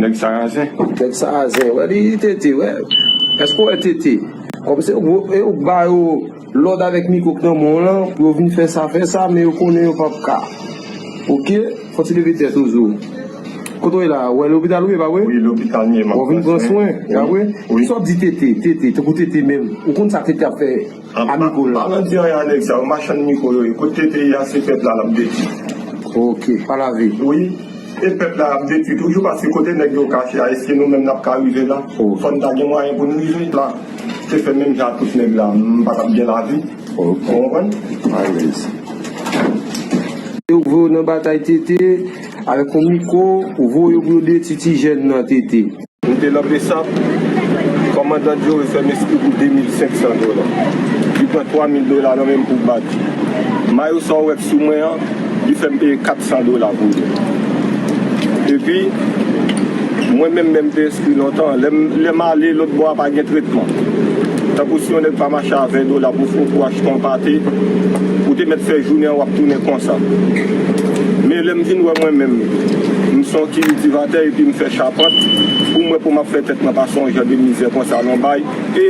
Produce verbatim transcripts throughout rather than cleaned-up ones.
Nèg Sarazen. Nèg Sarazen, wè li tete, wè. Èske w wè tete? Kòmsi ou, e ou k ba yo lòd avèk mikwo k nan men w lan, pou yo vin fè sa, fè sa, men yo konnen yo p ap ka. Oke? Fò ti leve tèt ou zo. Kote w ye la? Ou wè lopital ou ye, pa vre? Wi, lopital m ye, m ap pran swen. Ou vin pran swen, pa vre? Wi. Kisa w ap di tete, tete, tankou tete menm? Ou konn sa tete ap fè? A, pa, pa nan di anyen a nèg sa yo, machann mikwo yo ye. Kote te ye a, se pèp la l ap detwi. Oke, pa lave. Wi, e pèp la l ap detwi toujou, paske kote nèg yo kache a, èske nou menm n ap ka rive la? Oke. Fò n ta gen mwayen pou n rive la. Te fè menm jan ak tout nèg la, m pa t ap gen lavi. Oke. Ou konprann? Alèz. Yo voye yo nan batay tete, avèk yon mikwo, ou voye yo pou yo detwi ti jèn nan tete. M te nan Besap, kòmandan Djore fè m enskri pou de mil senk san dola. Li pran twa mil dola nan men m pou bat. Mayo sa w wè k sou mwen an, li fè m peye kat san dola pou li. Epi, mwen menm, menm te enskri lontan, lè m, lè m ale lòt bò a pa gen tretman. Tankou si yon nèg pa mache a ven dola pou fè, pou achte yon pate, ou te mèt fè jounen an w ap tounen konsa. Men lè m vin wè mwen menm, m se yon kiltivatè epi m fè chapant, pou m wè pou m ap fè tèt mwen pase yon jan de mizè konsa nan bay. E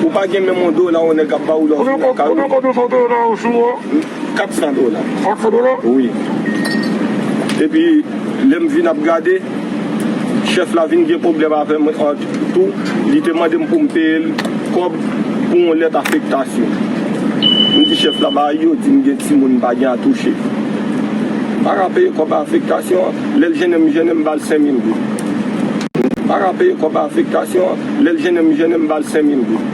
ou pa gen menm yon dola yon nèg ap ba ou lè w vin lakay ou. Konbyen kòb yo sot yo nan sou ou? Kat san dola. Kat san dola? Wi. Epi, lè m vin ap gade, chèf la vin gen pwoblèm avè m ant tou, li te mande m pou m peye l kòb pou yon lèt afektasyon. M di chèf la, ba yo di m gen timoun, m pa gen a touche. M pa ka peye kòb afektasyon an, lè l jennen m, jennen m, m ba l senk mil goud. M pa ka peye kòb afektasyon an, lè l jennen m, jennen m, m ba l senk mil goud.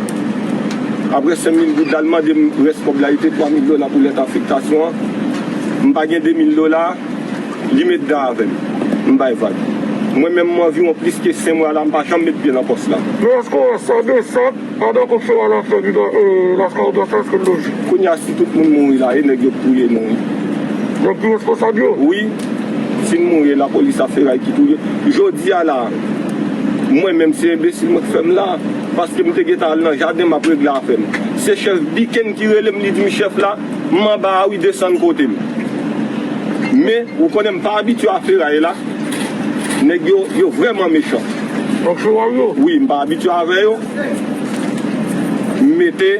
Apre senk mil goud la, l mande m rès kòb la, li te twa mil dola pou lèt afektasyon an. M pa gen de mil dola, li met dan avè m. M bay vag. Mwen menm, m anviwon plis ke senk mwa la, m pa janm met pye nan pòs la. Men èske w wè sa desann pandan konfyans la fè li nan, e, Las Kalabas la, èske l lojik? Kounye a, si tout moun mouri la, e nèg yo k touye nou, wi. Nèg ki responsab yo? Wi. Si n mouri, e lapolis a feray ki touye. Jodi a la, mwen menm, se enbesil mwen k fè m la, paske m te gentan al nan jaden, m ap regle afè m. Se chèf Biken ki rele m, li di m, chèf la, m anba a wi, desann kote m. Men, ou konnen m pa abitye a feray la. Nèg yo, yo vrèman mechan. Donk, se w yo? Wi, m pa abitye avè yo. M mete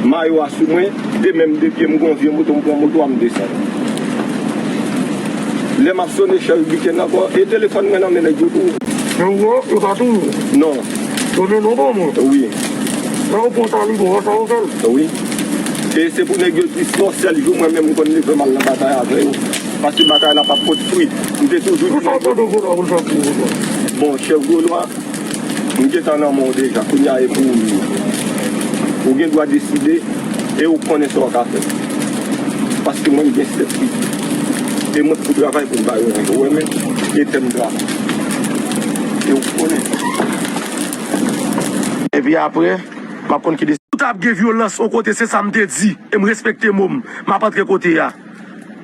mayo a sou mwen, de men m, de pye m, gon vye moto, m pran moto a, m desann. Lè m ap sone chèf Biken ankò, e telefòn mwen nan men nèg yo tou. Men ou wè, yo pa touye w? Non. Yo mennen w ban mwen? Wi. Lè yo pran taliban, wè sa yo fè l? Wi. E se pou nèg yo di, se yon sèl jou mwen menm m konn leve m al nan batay avè yo. Paske batay la p ap pot fwi. M te toujou di nèg yo. Pou sa w tande gwo la, pou sa w di gwo la? Bon, chèf Golwa, m gentan nan men w deja, kounye a e pou ou li ye. Ou gen dwa deside, e ou konnen sa w ka fè. Paske mwen, m gen sèt pitit. E mwen k pou travay pou m ba yo manje. Ou wè men, e tè m travay. E ou konnen. Epi apre, m ap konn ki desi- Tout ap gen vyolans yon kote, se sa m te di. E m respekte mo m. M ap antre kote a.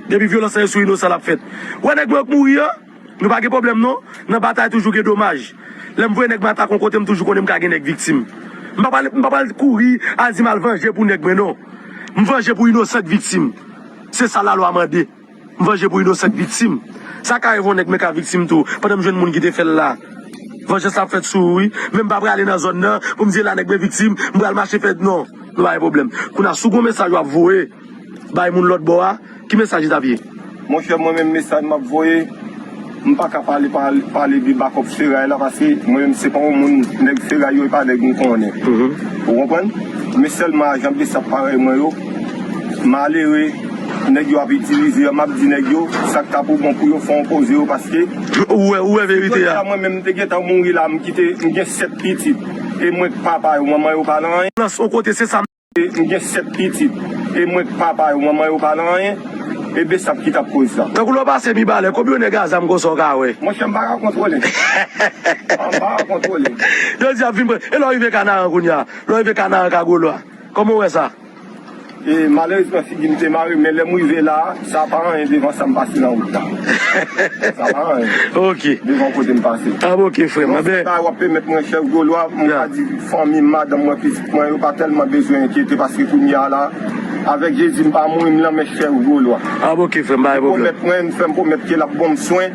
Depi vyolans la sou inosan l ap fèt. Wè nèg mwen yo k mouri an, nou pa gen pwoblèm non. Nan batay toujou gen domaj. Lè m voye nèg mwen atake yon kote, m toujou konnen m ka gen nèg viktim. M pa pral, m pa pral kouri al di m al vanje pou nèg mwen non. M vanje pou inosan k viktim. Se sa lalwa mande. M vanje pou inosan k viktim. Sa ka rive yon nèg mwen ka viktim tou, pandan m jwenn moun ki te fè l la. Vanjans la ap fèt sou ou wi. Men m pa prale nan zòn nan pou m di e la nèg mwen viktim, m pral mache fè non. Nou pa gen pwoblèm. Kounye a, si w gen yon mesaj w ap voye bay moun lòt bò a, ki mesaj li t ap ye? Monchè, mwen menm mesaj m ap voye, m pa ka pale, pale, pale de bakòp feray la, paske mwen menm se pa yon moun, nèg feray yo e pa nèg m konnen. Mhm. Ou konprann? Men sèlman ajan Besap parèy mwen yo, malere, nèg yo ap itilize yo, m ap di nèg yo, sa k ta pou bon pou yo, fò w poze yo, paske ou wè, ou wè verite a. Jodi a, mwen menm, m te gentan mouri la, m kite, m gen sèt pitit. E mwen k papa yo, manman yo pa nan anyen. Lans yon kote, se sa m. M gen sèt pitit. E mwen k papa yo, manman yo pa nan anyen. E Besap ki t ap koz sa. Tankou lè w pase Mibalè, konbyen nèg a zam konsa w ka wè? Monchè, m pa ka kontwole. M pa ka kontwole. Yo di ap vin pran. E lè w rive Kanaran kounye a? Lè w rive Kanaran Kagolwa. Kòman w wè sa? E malerezman, figi m te mare, men lè m rive la a, sa pa anyen devan sa m pase nan wout la. Sa pa anyen. Ok. Devan kote m pase. Ah, ok, frè m. Donk, se sa w ap pèmèt mwen, chèf Golwa, m ka di fanmi m, madanm mwen, pitit mwen, yo pa tèlman bezwen enkyete, paske kounye a la, avèk Jezi, m pa mouri, m nan men chèf Golwa. Ah, ok, frè m, pa gen pwoblèm. Pwomèt mwen, m fè m pwomèt ke l ap ban m swen.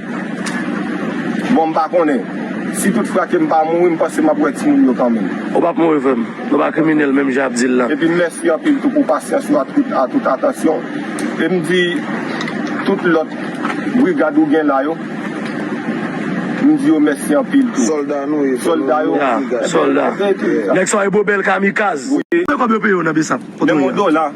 Bon, m pa konnen. Si tout frake m pa mouri, m panse m ap wè timoun yo kanmenm. Ou p ap mouri, frè m. Nou pa kriminèl, menm jan y ap di l la. Epi mèsi anpil tou pou pasyans ou a tout, a tout atansyon. E m di tout lòt brigad ou gen la yo, m di yo mèsi anpil tou. Sòlda nou ye, sòlda yo. Ya, sòlda. Nèg sa yo bo bèl kamikaz. Wi. Konbyen kòb yo peye w nan Besap? Menm yon dola.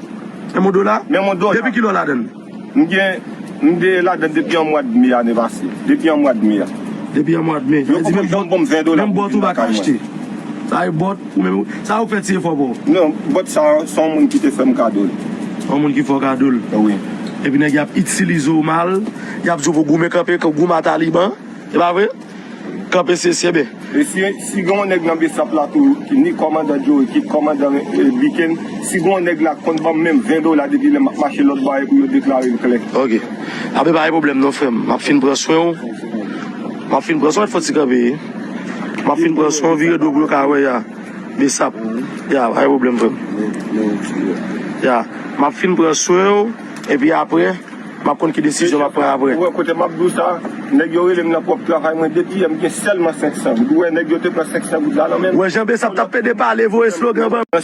Menm yon dola? Menm yon dola. Depi kilè w ladann? M gen, m te ladann depi an mwa d me ane pase. Depi an mwa d me a. Depi an mwa d me. Yo poko janm ban m ven dola pou vin lakay mwen. Menm bòt ou pa ka achte. Sa e bòt, ou menm, sa ou fè ti efò pou ou? Non, bòt sa, se yon moun ki te fè m kado l. Yon moun ki fè w kado l? Wi. Epi nèg y ap itilize w mal, y ap di w pou goumen kanpe, goumen a Taliban. E pa vre? Kanpe se, se byen. E si, si gen yon nèg nan Besap la tou, ki ni kòmandan Joe, ki kòmandan, eh, Biken, si gen yon nèg la k konn ban m menm ven dola depi lè m ap mache lòt bò a, pou yo deklare l klè. Ok. Ape pa gen pwoblèm non, frè m. M ap fin pran swen w. M ap fin pran swen w, fò ti kanpe. M ap fin pran swen w, vire do pou yo ka wè ya. Besap. Ya, pa gen pwoblèm, frè m. Ya. M ap fin pran swen w, epi apre, m ap konn ki desizyon m ap pran apre. Ou wè kote m ap di w sa, nèg yo rele m nan pwòp travay mwen depi yè, m gen sèlman senk san goud. Ou wè nèg yo te pran senk san goud la nan men m. Ou wè jan Besap t ap pede pale, voye slogan ban m.